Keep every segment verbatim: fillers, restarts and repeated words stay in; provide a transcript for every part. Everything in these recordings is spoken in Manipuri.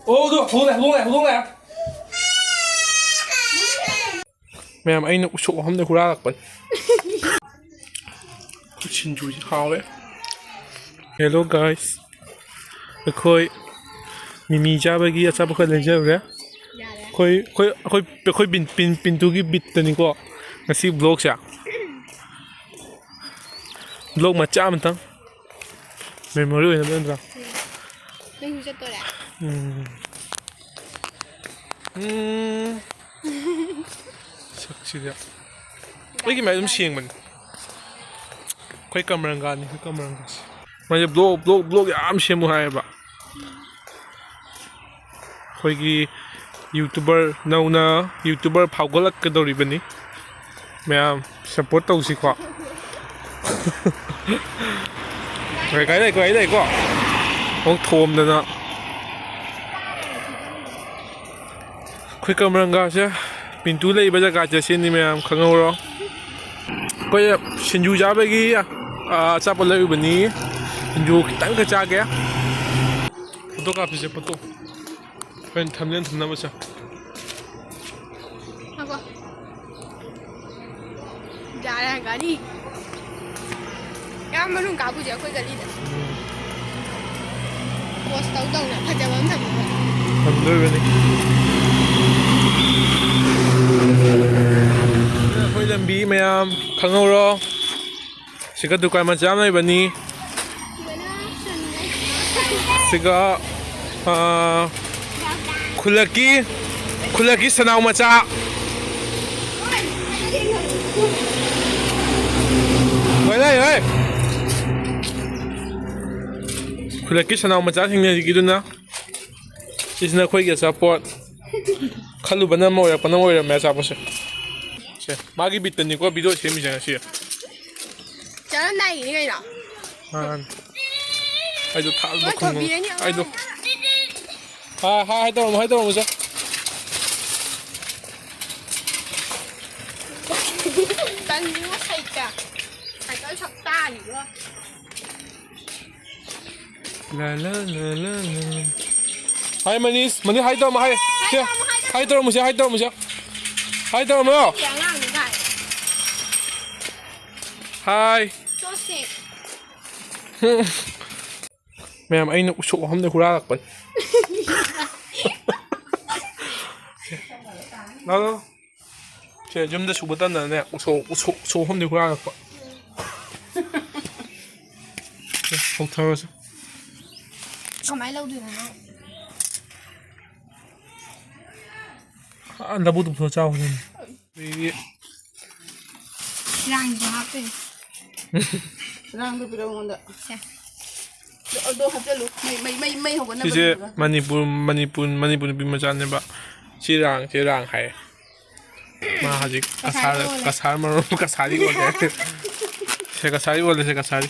ꯑꯣ, ꯑꯗꯨ ꯍꯧꯗꯣꯛꯂꯦ, ꯍꯧꯗꯣꯛꯂꯦ, ꯍꯧꯗꯣꯛꯂꯦ꯫ ꯃꯌꯥꯝ, ꯑꯩꯅ ꯎꯁꯣꯞ ꯃꯐꯝꯗ ꯍꯨꯔꯥꯜꯂꯛꯄꯅꯤ꯫ ꯁꯤꯡꯖꯨꯁꯤ ꯍꯥꯎꯋꯦ꯫ Hello guys, ꯑꯩꯈꯣꯏ ꯃꯤꯃꯤ ꯆꯥꯕꯒꯤ ꯑꯆꯥꯄꯣꯠ ꯈꯔ ꯂꯩꯖꯔꯨꯔꯦ꯫ ꯑꯩꯈꯣꯏ, ꯑꯩꯈꯣꯏ, ꯑꯩꯈꯣꯏ, ꯑꯩꯈꯣꯏ ꯕꯤꯟ-, ꯄꯤꯟ-, ꯄꯤꯟꯇꯨꯒꯤ ꯕꯤꯠꯇꯅꯤꯀꯣ ꯉꯁꯤ vlogꯁꯦ꯫ Vlog ꯃꯆꯥ ꯑꯃꯇꯪ memory ꯑꯣꯏꯅꯕ ꯅꯠꯇ꯭ꯔꯥ? ꯅꯪꯁꯨ ꯆꯠꯇꯣꯔꯦ? ꯎꯝ꯫ ꯎꯝ꯫ ꯁꯛꯁꯤꯗꯤ꯫ ꯑꯩꯒꯤ ꯃꯥꯏ ꯑꯗꯨꯝ ꯁꯦꯡꯕꯅꯤ꯫ ꯑꯩꯈꯣꯏ ꯀꯃꯔꯪꯒꯥꯅꯤ, ꯑꯩꯈꯣꯏ ꯀꯃꯔꯪꯒꯥꯁꯤ꯫ ꯃꯣꯏꯁꯦ vlog, vlog, vlog ꯌꯥꯝ ꯁꯦꯝꯃꯨ ꯍꯥꯏꯌꯦꯕ꯫ ꯑꯩꯈꯣꯏꯒꯤ YouTuber, ꯅꯧꯅ YouTuber ꯐꯥꯎꯒꯠꯂꯛꯀꯗꯧꯔꯤꯕꯅꯤ꯫ ꯃꯌꯥꯝ support ꯇꯧꯁꯤꯀꯣ꯫ ꯀꯥꯏ ꯂꯩꯀꯣ, ꯀꯥꯏ ꯂꯩꯀꯣ? ꯑꯃꯨꯛ ꯊꯣꯝꯗꯅ꯫ ꯑꯩꯈꯣꯏ ꯀꯃꯔꯪꯒꯥꯁꯦ ꯄꯤꯟꯇꯨ ꯂꯩꯕ ꯖꯒꯥꯁꯦ ꯁꯤꯅꯤ ꯃꯌꯥꯝ, ꯈꯪꯍꯧꯔꯣ꯫ ꯑꯩꯈꯣꯏ ꯁꯤꯡꯖꯨ ꯆꯥꯕꯒꯤ, ꯑ, ꯑꯆꯥꯄꯣꯠ ꯂꯩꯔꯨꯕꯅꯤ꯫ ꯁꯤꯡꯖꯨ ꯈꯤꯇꯪꯒ ꯆꯥꯒꯦ꯫ Photo ꯀꯥꯞꯄꯤꯁꯦ, photo꯫ ꯍꯣꯔꯦꯟ thumbnail ꯊꯝꯅꯕꯁꯦ꯫ ꯉꯥꯏꯈꯣ꯫ ꯌꯥꯔꯦ, ꯒꯥꯔꯤ꯫ ꯌꯥꯝ ꯃꯅꯨꯡ ꯀꯥꯕꯨꯁꯦ ꯑꯩꯈꯣꯏ ꯒꯥꯔꯤꯗ꯫ Pose ꯇꯧ ꯇꯧꯅ ꯐꯖꯕ ꯑꯃ ꯊꯝꯃꯤꯕ꯫ ꯊꯝꯗꯣꯔꯤꯕꯅꯤ꯫ ꯑꯩꯈꯣꯏ ꯂꯝꯕꯤ ꯃꯌꯥꯝ ꯈꯪꯍꯧꯔꯣ꯫ ꯁꯤꯒ ꯗꯨꯀꯥꯟ ꯃꯆꯥ ꯑꯃ ꯂꯩꯕꯅꯤ꯫ ꯁꯤꯒ, ꯑꯥ, ꯈꯨꯜꯂꯛꯀꯤ, ꯈꯨꯜꯂꯛꯀꯤ ꯁꯅꯥꯎ ꯃꯆꯥ꯫ ꯍꯣꯏ, ꯂꯩ, ꯍꯣꯏ꯫ ꯈꯨꯜꯂꯛꯀꯤ ꯁꯅꯥꯎ ꯃꯆꯥꯁꯤꯡꯅꯦ ꯍꯧꯖꯤꯛꯀꯤꯗꯨꯅ꯫ ꯁꯤꯁꯤꯅ ꯑꯩꯈꯣꯏꯒꯤ ꯑꯆꯥꯄꯣꯠ꯫ ꯈꯜꯂꯨꯕꯅ ꯑꯃ ꯑꯣꯏꯔꯛꯄꯅ ꯑꯣꯏꯔꯝꯃꯦ ꯑꯆꯥꯄꯣꯠꯁꯦ꯫ ꯁꯦ, ꯃꯥꯒꯤ ꯕꯤꯠꯇꯅꯤꯀꯣ video ꯁꯦꯝꯃꯤꯁꯦ ꯉꯁꯤ꯫ ꯆꯥꯔꯝꯗꯥꯏꯒꯤꯅꯤ ꯀꯩꯅꯣ꯫ ꯃꯥꯅꯤ꯫ ꯑꯩꯗꯣ ꯊꯥꯕ ꯂꯣꯏ ꯈꯨꯝꯃꯨ꯫ ꯊꯣꯝꯕꯤꯔꯅꯤ ꯑꯉꯥꯡ꯫ ꯑꯩꯗꯣ꯫ ꯍꯥꯏ, ꯍꯥꯏ, ꯍꯥꯏ ꯇꯧꯔꯝꯃꯣ, ꯍꯥꯏ ꯇꯧꯔꯝꯃꯣ, ꯁꯦ꯫ ꯇꯟꯕꯤꯕꯨ ꯁꯩꯇ꯫ ꯁꯥꯏꯀꯜ ꯁꯛꯇꯥꯅꯤꯀꯣ꯫ ꯂꯥ, ꯂꯥ, ꯂꯥ, ꯂꯥ, ꯂꯥ꯫ Hi, Manish. Manish, hi ꯇꯧꯔꯝꯃꯣ, hi. ꯁꯦ, hi ꯇꯧꯔꯝꯃꯣ, ꯁꯦ, hi ꯇꯧꯔꯝꯃꯣ, ꯁꯦ. Hi ꯇꯧꯔꯝꯃꯣ. ꯁꯤ ꯑꯉꯥꯡꯅꯤ ꯀꯥꯏ. Hi. ꯃꯌꯥꯝ, ꯑꯩꯅ ꯎꯁꯣꯞ ꯃꯐꯝꯗ ꯍꯨꯔꯥꯜꯂꯛꯄꯅꯤ. ꯂꯥꯎ, ꯂꯥꯎ. ꯁꯦ, ꯌꯨꯝꯗ ꯁꯨꯕ ꯇꯟꯗꯅꯅꯦ, ꯎꯁꯣꯞ, ꯎꯁꯣꯞ, ꯎꯁꯣꯞ ꯃꯐꯝꯗ ꯍꯨꯔꯥꯜꯂꯛꯄ. ꯁꯦ, ꯂꯧꯊꯔꯣꯁꯦ. ꯀꯃꯥꯏꯅ ꯂꯧꯗꯣꯏꯅꯣ ꯅꯪ? ꯑꯥ, ꯂꯧꯕꯨꯛꯇ ꯄꯨꯊꯣꯛꯑ ꯆꯥꯎ ꯀꯩꯅꯣ꯫ ꯑꯗꯒꯤ ꯏꯔꯥꯡꯁꯨ ꯍꯥꯞꯇꯣꯏꯅꯤ꯫ ꯏꯔꯥꯡꯗꯣ ꯄꯤꯔꯛꯑꯣ ꯑꯩꯉꯣꯟꯗ꯫ ꯁꯦ꯫ ꯑꯗꯣ ꯍꯥꯞꯆꯜꯂꯨ꯫ ꯃꯩ, ꯃꯩ, ꯃꯩ, ꯃꯩ ꯍꯧꯒꯠꯅꯕ ꯁꯤꯁꯦ ꯄꯤꯔꯛꯑꯣ꯫ ꯃꯅꯤꯄꯨꯔ, ꯃꯅꯤꯄꯨꯔ, ꯃꯅꯤꯄꯨꯔ ꯅꯨꯄꯤ ꯃꯆꯥꯅꯦꯕ꯫ ꯁꯤ ꯔꯥꯡ, ꯁꯤ ꯔꯥꯡ ꯍꯥꯏꯌꯦ꯫ ꯃꯥ ꯍꯧꯖꯤꯛ ꯀꯁꯥꯔ ꯀꯁꯥꯔ, ꯑꯣꯜꯂꯦ꯫ ꯀꯁꯥꯔ ꯃꯔꯣꯟ ꯀꯁꯥꯔꯤ ꯑꯣꯜꯂꯦ꯫ ꯁꯦ ꯀꯁꯥꯔꯤ ꯑꯣꯜꯂꯦ, ꯁꯦ ꯀꯁꯥꯔꯤ꯫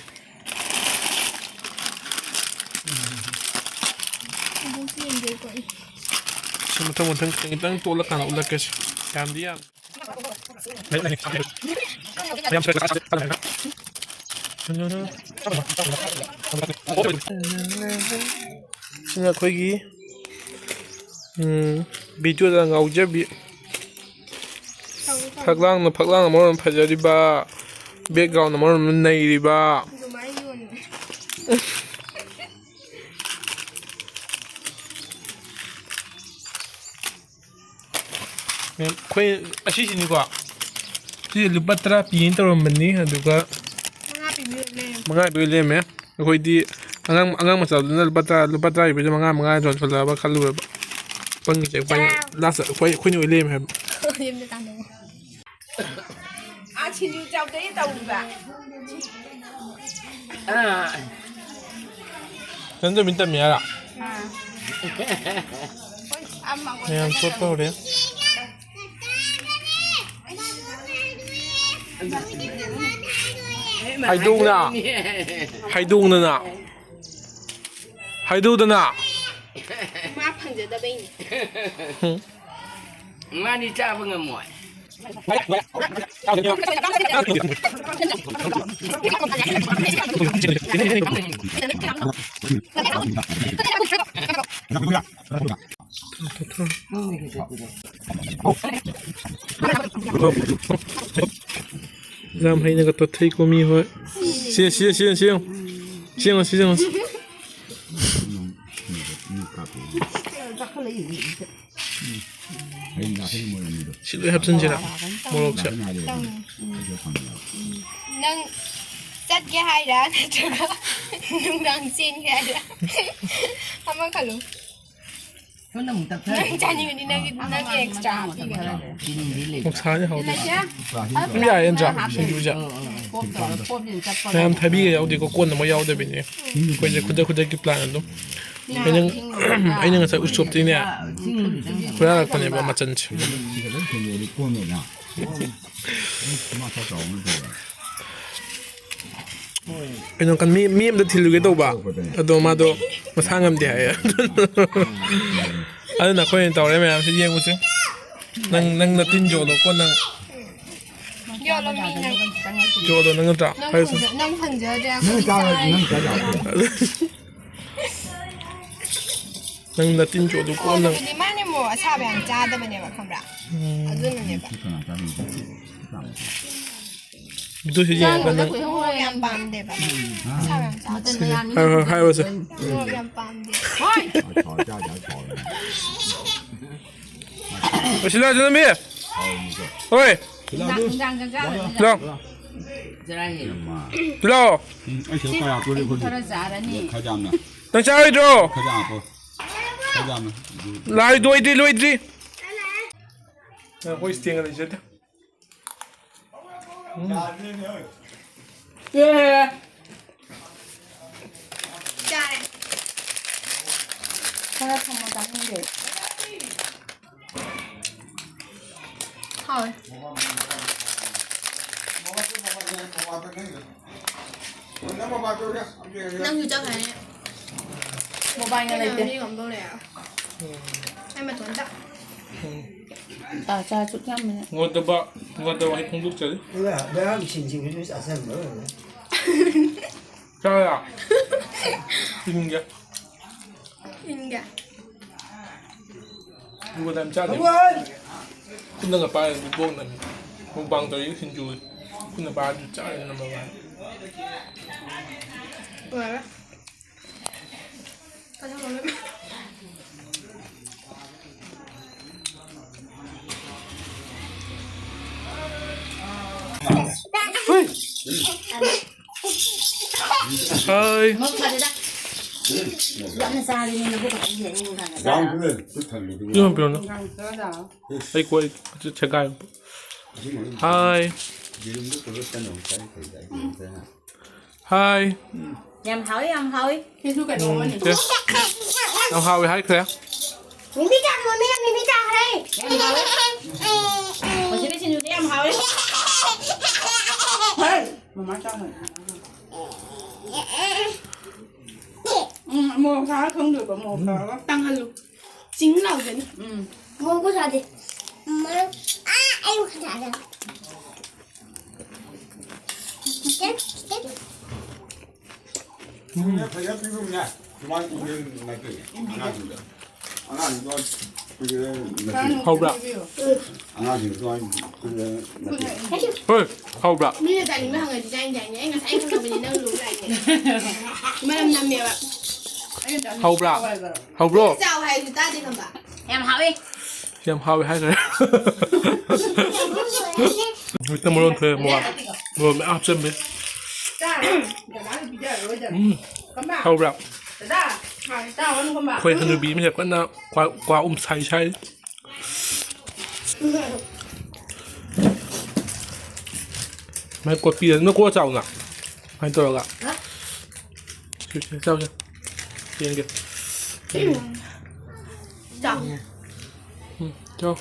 ꯁꯤ ꯃꯊꯪ ꯃꯊꯪ ꯈꯤꯇꯪ ꯈꯤꯇꯪ ꯇꯣꯠꯂꯀꯥꯟꯗ ꯎꯠꯂꯛꯀꯦꯁꯦ꯫ ꯌꯥꯝꯗꯤ ꯌꯥꯝ꯫ ꯁꯤꯅ ꯑꯩꯈꯣꯏꯒꯤ, ꯎꯝ, videoꯗ ꯉꯥꯎꯖꯕꯤ꯫ ꯐꯛꯂꯥꯡꯅ, ꯐꯛꯂꯥꯡꯅ ꯃꯔꯣꯟ ꯑꯃ ꯐꯖꯔꯤꯕ, backgroundꯅ ꯃꯔꯣꯟ ꯑꯃ ꯅꯩꯔꯤꯕ꯫ ꯑꯗꯨꯃꯥꯏꯅ ꯌꯣꯟꯕ꯫ ꯃꯦꯝ, ꯑꯩꯈꯣꯏ ꯑꯁꯤꯁꯤꯅꯤꯀꯣ꯫ ꯁꯤꯁꯦ ꯂꯨꯄꯥ ꯇꯔꯥ ꯄꯤꯅ ꯇꯧꯔꯝꯕꯅꯤ, ꯑꯗꯨꯒ ꯃꯉꯥ ꯄꯤꯕꯤꯔ ꯂꯩꯔꯝꯃꯦ꯫ ꯃꯉꯥ ꯄꯤꯕꯤꯔ ꯂꯩꯔꯝꯃꯦ꯫ ꯑꯩꯈꯣꯏꯗꯤ ꯑꯉꯥꯡ, ꯑꯉꯥꯡ ꯃꯆꯥꯗꯨꯅ ꯂꯨꯄꯥ ꯇꯔꯥ, ꯂꯨꯄꯥ ꯇꯔꯥ ꯄꯤꯕꯗ ꯃꯉꯥ, ꯃꯉꯥ ꯌꯣꯟꯁꯤꯜꯂꯛꯑꯕ ꯈꯜꯂꯨꯔꯕ꯫ ꯄꯪꯉꯤꯁꯦ ꯑꯩꯈꯣꯏ꯫ ꯆꯥꯎ꯫ Last ꯑꯩꯈꯣꯏ, ꯑꯩꯈꯣꯏꯅ ꯑꯣꯏ ꯂꯩꯔꯝꯃꯦ ꯍꯥꯏꯕ꯫ ꯌꯨꯝꯗ ꯇꯥꯟꯅꯧ꯫ ꯑꯥ, ꯁꯤꯡꯖꯨ ꯆꯥꯎꯗꯣꯏ ꯇꯧꯔꯤꯕ꯫ ꯑꯥ꯫ ꯆꯟꯗꯣꯃꯤ ꯇꯝꯃꯤ ꯍꯥꯏꯔꯣ? ꯑꯥ꯫ ꯃꯌꯥꯝ ꯆꯣꯠꯄ ꯍꯧꯔꯦ꯫ ꯍꯥꯏꯗꯣꯡꯅ꯫ ꯍꯥꯏꯗꯣꯡꯗꯅ꯫ ꯍꯥꯏꯗꯣꯛꯎꯗꯅ꯫ ꯃꯥ ꯐꯪꯖꯗꯕꯩꯅꯤ꯫ ꯃꯥꯗꯤ ꯆꯥꯕ ꯉꯝꯃꯣꯏ꯫ ꯌꯥꯝ ꯍꯩꯅꯒ ꯇꯣꯠꯊꯩꯀꯣ ꯃꯤ ꯍꯣꯏ꯫ ꯁꯤ, ꯁꯤ, ꯁꯤ, ꯁꯤ ꯌꯦꯡꯉꯨ꯫ ꯁꯤ ꯌꯦꯡꯉꯨ, ꯁꯤ ꯌꯦꯡꯉꯨ꯫ ꯁꯤ ꯂꯣꯏ ꯍꯥꯞꯆꯤꯟꯁꯤꯔ? ꯃꯣꯔꯣꯛꯁꯦ꯫ ꯅꯪ ꯆꯠꯀꯦ ꯍꯥꯏꯔ ꯅꯠꯇ꯭ꯔꯒ ꯅꯨꯡꯗꯥꯡ ꯆꯦꯟꯒꯦ ꯍꯥꯏꯔ? ꯑꯃ ꯈꯜꯂꯨ꯫ ꯅꯪ ꯆꯥꯅꯤꯡꯉꯗꯤ ꯅꯪꯒꯤ, ꯅꯪꯒꯤ ꯑꯦꯛꯁꯇ꯭ꯔꯥ ꯍꯥꯞꯄꯤꯒꯦ꯫ ꯅꯨꯡꯁꯥꯁꯦ ꯍꯧꯖꯤꯛ꯫ ꯑꯗꯨꯝ ꯌꯥꯏꯌꯦ ꯅꯠꯇ꯭ꯔꯥ? ꯁꯤꯡꯖꯨꯁꯦ꯫ ꯃꯌꯥꯝ ꯊꯥꯕꯤꯒ ꯌꯥꯎꯗꯦꯀꯣ, ꯀꯣꯟꯅ ꯃꯣꯏ ꯌꯥꯎꯗꯕꯤꯅꯦ꯫ ꯑꯩꯈꯣꯏꯁꯦ ꯈꯨꯗꯛ ꯈꯨꯗꯛꯀꯤ ꯄ꯭ꯂꯥꯟ ꯑꯗꯨꯝ꯫ ꯑꯩꯅ, ꯑꯩꯅ ꯉꯁꯥꯏ ꯎꯁꯣꯞꯇꯩꯅꯦ ꯍꯨꯔꯥꯜꯂꯛꯄꯅꯦꯕ ꯃꯆꯟꯁꯦ꯫ ꯀꯩꯅꯣ ꯀꯟ-, ꯃꯤ, ꯃꯤ ꯑꯝꯗ ꯊꯤꯜꯂꯨꯒꯦ ꯇꯧꯕ, ꯑꯗꯣ ꯃꯥꯗꯣ ꯃꯁꯥ ꯉꯝꯗꯦ ꯍꯥꯏꯌꯦ꯫ ꯑꯗꯨꯅ ꯑꯩꯈꯣꯏ ꯑꯣꯏꯅ ꯇꯧꯔꯦ ꯃꯌꯥꯝꯁꯦ, ꯌꯦꯡꯉꯨꯁꯦ꯫ ꯅꯪ, ꯅꯪ ꯅꯇꯤꯟ ꯌꯣꯠꯂꯣꯀꯣ ꯅꯪ꯫ ꯌꯣꯠꯂꯣ ꯃꯤ ꯅꯪ꯫ ꯌꯣꯠꯂꯣ ꯅꯪ ꯅꯠꯇ꯭ꯔꯥ? ꯅꯪ ꯍꯥꯏꯔꯤꯁꯦ꯫ ꯐꯪꯖ-, ꯅꯪ ꯐꯪꯖꯗ꯭ꯔꯦ ꯑꯩꯈꯣꯏꯗꯤ ꯆꯥꯔꯣꯏ, ꯆꯥꯔꯣꯏ꯫ ꯅꯪ ꯆꯥ ꯌꯥꯗ꯭ꯔꯣ? ꯅꯪ ꯅꯇꯤꯟ ꯌꯣꯠꯂꯨꯀꯣ ꯅꯪ꯫ ꯍꯥꯎꯇꯕꯅꯤ, ꯃꯥꯅꯦ ꯑꯃꯨꯛ ꯑꯁꯥꯕ ꯌꯥꯝ ꯆꯥꯗꯕꯅꯦꯕ, ꯈꯪꯕ꯭ꯔꯥ? ꯎꯝ꯫ ꯑꯗꯨꯅꯅꯦꯕ꯫ ꯁꯤ ꯀꯅꯥ ꯆꯥꯗꯣꯏꯅꯣ? ꯑꯗꯨꯁꯨ ꯌꯦꯡꯉꯒ ꯅꯪ ꯃꯣꯔꯣꯛ ꯌꯥꯝ ꯄꯥꯝꯗꯦꯕ꯫ ꯑꯁꯥꯕ ꯌꯥꯝ ꯆꯥꯗꯕꯅꯦ꯫ ꯍꯥꯏꯔꯣ, ꯍꯥꯏꯔꯣ, ꯍꯥꯏꯔꯣꯁꯦ꯫ ꯃꯣꯔꯣꯛ ꯌꯥꯝ ꯄꯥꯝꯗꯦ꯫ ꯍꯣꯏ꯫ ꯂꯣꯏꯁꯤꯜꯂꯣ, ꯂꯣꯏꯁꯤꯜꯂꯣ, ꯃꯤ꯫ ꯍꯣꯏ꯫ ꯅꯨꯡꯗꯥꯡ, ꯅꯨꯡꯗꯥꯡ ꯆꯥꯛ ꯆꯥꯔꯅꯤ꯫ ꯂꯥꯎ꯫ ꯆꯔꯥ ꯍꯦꯜꯂꯣ꯫ ꯂꯥꯎ꯫ ꯎꯝ, ꯑꯩ ꯁꯤꯗ ꯀꯌꯥ ꯇꯣꯏꯂꯦꯠ ꯈꯣꯠꯂꯤ? ꯈꯔ ꯆꯥꯔꯅꯤ꯫ ꯈꯔ ꯌꯥꯝꯅ꯫ ꯅꯪ ꯆꯥꯔꯣꯏꯗ꯭ꯔꯣ? ꯈꯔ ꯌꯥꯝ ꯍꯥꯞꯄꯣ꯫ ꯈꯔ ꯌꯥꯝꯅ꯫ ꯂꯥꯏ ꯂꯣꯏꯗ꯭ꯔꯤ, ꯂꯣꯏꯗ꯭ꯔꯤ꯫ ꯑꯩꯈꯣꯏ ꯏꯁꯇꯦꯡꯒ ꯂꯩꯖꯗꯦ꯫ ꯎꯝ꯫ ꯆꯥꯔꯦ꯫ ꯈꯔ ꯊꯝꯃꯣ ꯆꯥꯅꯤꯡꯗꯦ꯫ ꯍꯥꯎꯋꯦ꯫ ꯅꯪꯁꯨ ꯆꯠꯈ꯭ꯔꯅꯤ꯫ ꯃꯣꯕꯥꯏꯜꯒ ꯂꯩꯇꯦ꯫ ꯑꯩ ꯃꯇꯣꯟꯗ꯫ ꯆꯥ, ꯆꯥ, ꯆꯨꯞ ꯆꯥꯝꯕꯅꯦ꯫ ꯉꯣꯗꯕ, ꯉꯣꯗꯕ ꯑꯩ ꯐꯣꯡꯗꯣꯛꯆꯔꯤ꯫ ꯉꯔꯥꯡꯒꯤ ꯁꯤꯟꯁꯤꯡꯗꯨꯁꯨ ꯆꯥꯁꯤꯟꯕ ꯑꯣꯏꯔꯝꯒꯅꯤ꯫ ꯆꯥꯔ? ꯏꯟꯒꯦ꯫ ꯏꯟꯒꯦ꯫ ꯅꯨꯡꯕꯨ ꯌꯥꯝ ꯆꯥꯗꯦ꯫ ꯈꯨꯠꯅꯒ ꯄꯥꯏꯔꯗꯤ ꯕꯣꯛꯅꯅꯤ꯫ ꯃꯨꯛꯕꯥꯡ ꯇꯧꯔꯤ ꯁꯤꯡꯖꯨ꯫ ꯈꯨꯠꯅ ꯄꯥꯏꯔꯗꯤ ꯆꯥꯔꯦ ꯅꯝꯕꯔ ꯋꯥꯟ꯫ ꯂꯣꯏꯔꯦ꯫ ꯀꯩꯅꯣ ꯂꯣꯏꯔꯦ꯫ ꯍꯣꯏ꯫ ꯌꯥꯝꯅ ꯆꯥꯔꯗꯤ ꯅꯪ ꯅꯕꯨꯛ ꯈꯛꯇꯪ ꯌꯦꯡꯉꯨ ꯀꯥꯏꯅ꯫ ꯌꯥꯝ ꯄꯤꯔꯛꯑꯣꯅꯦ꯫ ꯑꯩ ꯀꯣꯏ ꯁꯦꯒꯥꯏ꯫ ꯍꯥꯏ꯫ ꯍꯥꯏ꯫ ꯌꯥꯝ ꯍꯥꯎꯋꯤ, ꯌꯥꯝ ꯍꯥꯎꯋꯤ꯫ ꯁꯤꯁꯨ ꯀꯩꯅꯣ ꯎꯝ, ꯑꯃꯅꯤ꯫ ꯁꯦ꯫ ꯌꯥꯝ ꯍꯥꯎꯋꯤ ꯍꯥꯏꯈ꯭ꯔꯦ꯫ ꯃꯤꯃꯤ ꯆꯥ-, ꯃꯃꯤ, ꯃꯤꯃꯤ ꯆꯥꯈ꯭ꯔꯦ꯫ ꯌꯥꯝ ꯍꯥꯎꯋꯤ꯫ ꯍꯧꯖꯤꯛꯀꯤ ꯁꯤꯡꯖꯨꯗꯤ ꯌꯥꯝ ꯍꯥꯎꯋꯤ꯫ ꯍꯣꯏ, ꯃꯃꯥ ꯆꯥꯈ꯭ꯔꯦ꯫ ꯎꯝ, ꯃꯣꯔꯣꯛ ꯁꯥꯔ ꯈꯪꯗꯣꯏꯕ, ꯃꯣꯔꯣꯛ ꯁꯥꯔꯒ꯫ ꯇꯥꯡꯍꯜꯂꯨ꯫ ꯆꯤꯡ ꯂꯥꯎꯖꯅꯤ꯫ ꯎꯝ꯫ ꯃꯣꯔꯣꯛ ꯁꯥꯗꯦ꯫ ꯃꯣꯔꯣꯛ-, ꯑꯥ, ꯑꯩ ꯁꯥꯗꯦ꯫ ꯈꯤꯇꯪ, ꯈꯤꯇꯪ꯫ ꯎꯝ꯫ ꯐꯖꯅ ꯄꯤꯕꯅꯦ꯫ ꯁꯨꯃꯥꯏꯅ ꯄꯤꯕ ꯅꯠꯇꯦ꯫ ꯑꯉꯥꯡꯁꯤꯡꯗ꯫ ꯑꯉꯥꯡꯁꯤꯡꯗꯣ ꯄꯤꯕ ꯅꯠꯇꯦ꯫ ꯍꯧꯕ꯭ꯔꯥ? ꯑꯉꯥꯡꯁꯤꯡꯗꯣ ꯁꯨꯃꯥꯏꯅ ꯄꯤꯕ ꯅꯠꯇꯦ꯫ ꯍꯣꯏ, ꯍꯧꯕ꯭ꯔꯥ? ꯃꯤꯅ ꯆꯥꯅꯤꯡꯕ ꯍꯪꯉꯗꯤ ꯆꯥꯅꯤꯡꯗꯦ ꯍꯥꯏꯅꯦ꯫ ꯑꯩ ꯉꯁꯥꯏ ꯈꯪꯉꯕꯅꯤ ꯅꯪ ꯂꯨꯕ ꯂꯥꯛꯏꯅꯦ꯫ ꯃꯅꯝ ꯅꯝꯃꯦꯕ꯫ ꯍꯧꯕ꯭ꯔꯥ? ꯍꯧꯕ꯭ꯔꯣ? ꯆꯥꯎ ꯍꯥꯏꯔꯁꯨ ꯇꯥꯗꯦ ꯈꯪꯕ꯫ ꯌꯥꯝ ꯍꯥꯎꯋꯦ꯫ ꯌꯥꯝ ꯍꯥꯎꯋꯦ ꯍꯥꯏꯈ꯭ꯔꯦ꯫ ꯍꯧꯖꯤꯛꯇ ꯃꯔꯣꯟ ꯊꯣꯛꯑꯦ, ꯃꯣꯔꯣꯛ, ꯃꯣꯔꯣꯛ ꯃꯌꯥꯝ ꯍꯥꯞꯆꯤꯟꯕꯤ꯫ ꯎꯝ, ꯍꯧꯕ꯭ꯔꯥ? ꯑꯩꯈꯣꯏ ꯍꯅꯨꯕꯤ ꯑꯃꯁꯦ ꯀꯟꯅ ꯀ꯭ꯋꯥ, ꯀ꯭ꯋꯥ ꯎꯝ ꯁꯥꯏ ꯁꯥꯏ꯫ ꯃꯥꯏ ꯀꯣꯠꯄꯤꯔ-, ꯅꯪ ꯀꯣꯠ ꯆꯥꯎꯅ꯫ ꯁꯨꯃꯥꯏꯅ ꯇꯧꯔꯒ꯫ ꯁꯤ, ꯁꯤ, ꯆꯥꯎ, ꯆꯥꯎ꯫ ꯌꯦꯡꯒꯦ꯫ ꯆꯥꯎ꯫ ꯎꯝ, ꯆꯥꯎ꯫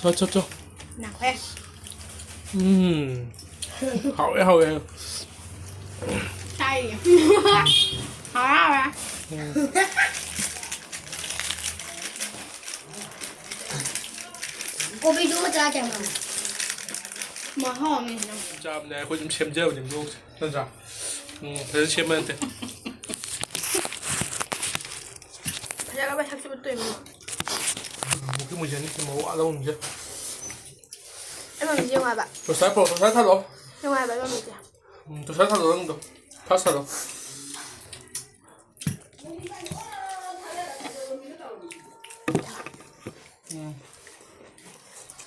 ꯆꯥꯎ, ꯆꯥꯎ, ꯆꯥꯎ꯫ ꯅꯥꯈꯣꯏ꯫ ꯎꯝ꯫ ꯍꯥꯎꯋꯦ, ꯍꯥꯎꯋꯦ꯫ ꯆꯥꯏꯌꯦ꯫ ꯍꯥꯎꯋꯦ, ꯍꯥꯎꯋꯦ꯫ ꯎꯝ꯫ ꯀꯣꯕꯤꯗꯨ ꯃꯆꯥ ꯆꯪꯉꯝꯃꯦ꯫ ꯃꯍꯥꯎ ꯑꯃꯅꯤ ꯅꯪ꯫ ꯆꯥꯕꯅꯦ, ꯑꯩꯈꯣꯏ ꯑꯗꯨꯝ ꯁꯦꯝꯖꯕꯅꯦ ꯃꯣꯔꯣꯛꯁꯦ, ꯅꯠꯇ꯭ꯔꯥ? ꯎꯝ, ꯐꯖꯅ ꯁꯦꯝꯕ ꯅꯠꯇꯦ꯫ ꯌꯥꯔꯕ ꯁꯛꯁꯤꯕꯨ ꯇꯣꯏꯃꯣ? ꯃꯨꯛꯀꯤ ꯃꯨꯖꯅꯤ ꯁꯤ ꯃꯧ ꯑꯗ ꯎꯝꯖꯦ꯫ ꯑꯩ ꯃꯃꯤꯁꯦ ꯌꯦꯡꯉꯣ ꯍꯥꯏꯕ꯫ ꯇꯣꯁꯥꯏ ꯄꯣ, ꯇꯣꯁꯥꯏ ꯊꯥꯂꯣ꯫ ꯌꯦꯡꯉꯣ ꯍꯥꯏꯕ ꯑꯩ ꯃꯃꯤꯁꯦ꯫ ꯎꯝ, ꯇꯣꯁꯥꯏ ꯊꯥꯂꯣ ꯅꯪꯗꯣ꯫ ꯐꯥꯁ ꯊꯥꯂꯣ꯫ ꯎꯝ꯫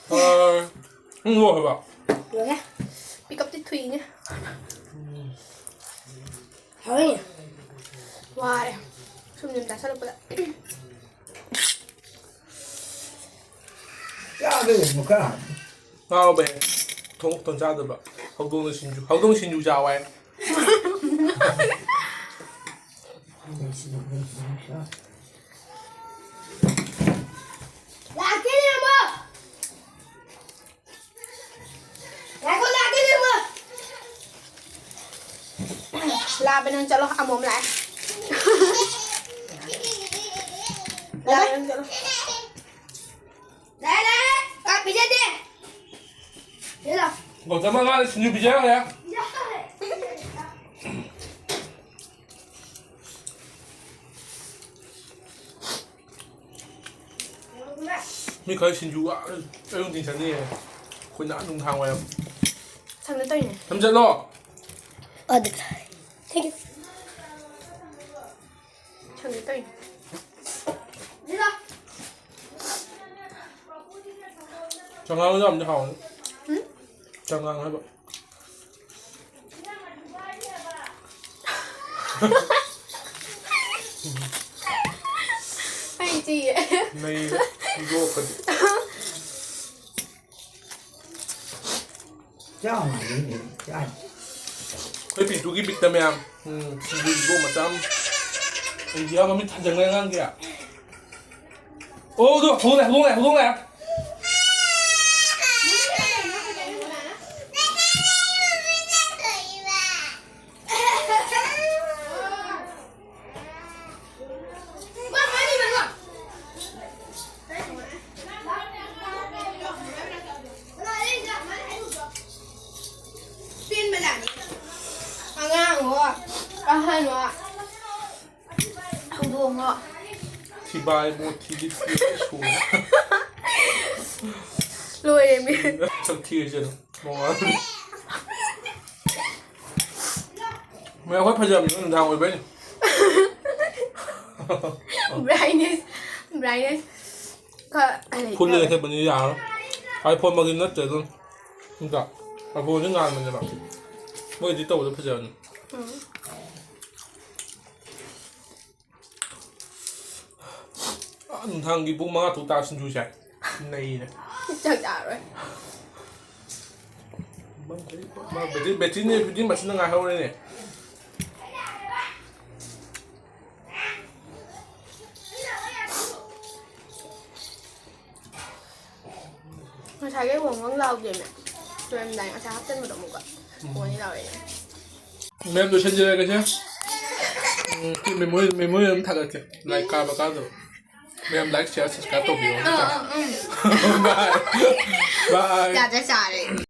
ꯍꯣꯏ꯫ ꯎꯝ, ꯂꯣꯏꯈ꯭ꯔꯕ? ꯂꯣꯏꯔꯦ꯫ ꯄꯤꯀꯞꯇꯤ ꯊꯨꯏꯅꯦ꯫ ꯍꯥꯎꯋꯦ꯫ ꯋꯥꯔꯦ꯫ ꯁꯨꯝ ꯁꯨꯝ ꯆꯥꯁꯜꯂꯛꯄꯗ꯫ ꯆꯥꯗꯣꯏꯅꯦ ꯑꯃꯨꯛꯀ꯫ ꯉꯥꯎꯕꯩ꯫ ꯊꯣꯡ ꯊꯣꯡ ꯆꯥꯗꯕ꯫ ꯍꯧꯗꯣꯡꯅ ꯁꯤꯡꯖꯨ꯫ ꯍꯧꯗꯣꯡ ꯁꯤꯡꯖꯨ ꯆꯥꯎ ꯍꯥꯏ꯫ ꯂꯥꯛꯀꯦꯅꯦ ꯑꯃꯨꯛ꯫ ꯉꯥꯏꯈꯣ, ꯂꯥꯛꯀꯦꯅꯦ ꯑꯃꯨꯛ꯫ ꯂꯥꯛꯑꯕ ꯅꯪ ꯆꯠꯂꯣ, ꯑꯃꯣꯝ ꯂꯥꯛꯑꯦ꯫ ꯂꯥꯛꯑꯦ, ꯅꯪ ꯆꯠꯂꯣ꯫ ꯂꯥꯛꯑꯦ, ꯂꯥꯛꯑꯦ꯫ ꯆꯥꯛ ꯄꯤꯖꯗꯦ꯫ ꯁꯤꯗ ꯂꯥꯎ꯫ ꯒꯧꯇꯝ ꯑꯉꯥꯡ ꯁꯤꯡꯖꯨ ꯄꯤꯖꯔꯦ꯫ ꯄꯤꯖꯔꯦ꯫ ꯃꯤ ꯈꯔ ꯁꯤꯡꯖꯨ ꯑꯌꯨꯛ ꯅꯨꯡꯊꯤꯟ ꯆꯥꯅꯩꯌꯦ꯫ ꯑꯩꯈꯣꯏꯅ ꯅꯨꯡꯗꯥꯡ ꯋꯥꯏꯔꯝ꯫ ꯁꯪꯗ ꯇꯧꯔꯤꯅꯦ꯫ ꯊꯝꯖꯜꯂꯣ꯫ ꯑꯗꯨ ꯊꯦꯡ ꯌꯨ꯫ ꯁꯪꯗ ꯇꯧꯔꯤꯅꯦ꯫ ꯆꯉꯥꯡ ꯌꯥꯝꯗꯤ ꯍꯥꯎꯅꯤ꯫ ꯎꯝ? ꯆꯉꯥꯡ ꯍꯥꯏꯕ꯫ ꯑꯩ ꯆꯤꯌꯦ꯫ ꯅꯩꯔꯦ, ꯌꯣꯛꯀꯗꯤ꯫ ꯆꯥꯎꯅ ꯆꯥꯏ꯫ ꯑꯩꯈꯣꯏ ꯄꯤꯟꯇꯨꯒꯤ ꯕꯤꯠꯇ ꯃꯌꯥꯝ꯫ ꯎꯝ, ꯁꯤꯡꯖꯨ ꯃꯆꯥ ꯑꯃ꯫ ꯑꯩꯗꯤ ꯌꯥꯝ ꯃꯃꯤꯠ ꯊꯥꯡꯖꯪꯅ ꯑꯉꯥꯡꯒꯤ꯫ ꯑꯣ, ꯑꯗꯨ ꯍꯧꯗꯣꯡ ꯂꯥꯛꯑꯦ, ꯍꯧꯗꯣꯡ ꯂꯥꯛꯑꯦ, ꯍꯧꯗꯣꯡ ꯂꯥꯛꯑꯦ꯫ ꯄꯦꯟꯕꯖꯥꯠꯅꯤ꯫ ꯑꯉꯥꯡꯉꯣ, ꯑꯍꯟꯉꯣ, ꯍꯧꯗꯣꯡꯉꯣ꯫ ꯊꯤꯕꯥꯏ ꯃꯣ ꯊꯤꯗꯤ ꯊꯤ ꯁꯨꯅ꯫ ꯂꯣꯏꯔꯦ ꯃꯤ꯫ ꯁꯛ ꯊꯤꯔꯤꯁꯦ ꯑꯗꯨꯝ꯫ ꯃꯉꯥꯜ꯫ ꯃꯌꯥꯝ ꯈ꯭ꯋꯥꯏ ꯐꯖꯕꯅꯤ ꯅꯨꯡꯗꯥꯡ ꯑꯣꯏꯕꯩꯅꯤ꯫ Brightness, brightness꯫ ꯈꯔ ꯂꯩ-, full ꯈꯔ ꯂꯩꯈꯠꯄꯅꯤ ꯌꯥꯔꯣꯏ꯫ iPhone ꯃꯛꯇꯤ ꯅꯠꯇ꯭ꯔꯦ ꯑꯗꯨꯝ꯫ ꯅꯠꯇ꯭ꯔꯥ? iPhoneꯁꯦ ꯉꯥꯟꯕꯅꯦꯕ꯫ ꯃꯣꯏꯗꯤ ꯇꯧꯕꯗꯣ ꯐꯖꯕꯅꯤ꯫ ꯎꯝ꯫ ꯑꯥ, ꯅꯨꯡꯗꯥꯡꯒꯤ ꯄꯨꯡ ꯃꯉꯥ ꯇꯔꯨꯛ ꯇꯥꯔ ꯁꯤꯡꯖꯨ ꯆꯥꯏ꯫ ꯅꯩꯔꯦ꯫ ꯆꯥꯛ ꯆꯥꯔꯣꯏ꯫ ꯃꯥ ꯕꯦꯇ꯭ꯔꯤ, ꯕꯦꯇ꯭ꯔꯤꯅꯦ, ꯐꯤꯐꯇꯤꯟ ꯄꯥꯔꯁꯦꯟ ꯉꯥꯏꯍꯧꯔꯦꯅꯦ꯫ ꯉꯁꯥꯏꯒꯤ ꯋꯪ ꯋꯪ ꯂꯥꯎꯗꯦꯃꯦ꯫ ꯂꯣꯏꯔꯝꯗꯥꯏ ꯉꯁꯥꯏ ꯍꯥꯞꯆꯤꯟꯕꯗꯣ ꯑꯃꯨꯛꯀ꯫ ꯎꯝ꯫ ꯀꯣꯟꯅꯤ ꯂꯥꯎꯔꯛꯑꯦ꯫ ꯃꯌꯥꯝ ꯂꯣꯏꯁꯤꯟꯖꯔꯒꯦꯁꯦ꯫ ꯎꯝ, ꯁꯤ memory, memory ꯑꯗꯨꯝ ꯊꯥꯒꯠꯀꯦ꯫ Like ꯀꯥꯕ ꯀꯥꯗꯕ꯫ ꯃꯌꯥꯝ like, share, subscribe ꯇꯧꯕꯤꯌꯣ꯫ ꯑꯥ, ꯑꯥ, ꯎꯝ꯫ Bye꯫ Bye꯫ ꯌꯥꯗ꯭ꯔꯦ, ꯆꯥꯔꯦ꯫